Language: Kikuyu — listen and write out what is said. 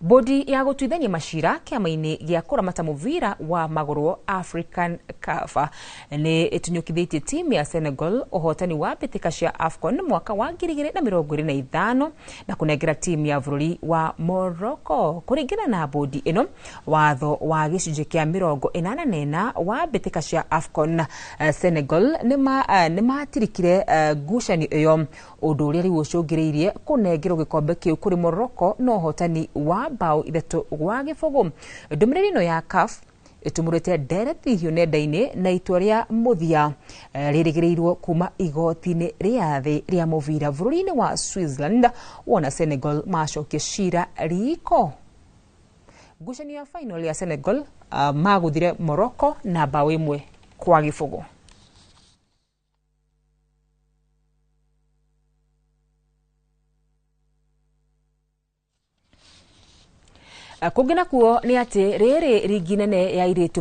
Bodi ya gũtuithania macira kĩama-inĩ gĩa kũramata mũbira wa magũrũ African CAF nĩ ĩtunyũkithĩtie timu ya Senegal ũhotani wa mbĩtĩka cia AFCON mwaka wa 2025 na kũnengera timu ya bũrũri wa Morocco. Kũringana na bodi ĩno, watho wa gĩcunjĩ kĩa 84 wa mbĩtĩka cia AFCON, Senegal nĩ matirikire ngucanio ĩyo, ũndũ ũrĩa rĩu ũcũngĩrĩirie kũnengerwo gĩkombe kĩu kũrĩ Morocco na ũhotani wa bao 3-0. Ndũmĩrĩri ĩno ya CAF ĩtumũrĩte ndereti hiũ nenda-inĩ na itua rĩa mũthia rĩrĩgĩrĩirwo kuma igoti-inĩ rĩa thĩ rĩa mũbira bũrũri-inĩ wa Switzerland wona Senegal macokia cira riko. Ngucanio ya final ya Senegal magũthire Morocco na bao 1-0. Kũngĩ nakuo nĩ atĩ rĩrĩ ringi nene ya airĩtu.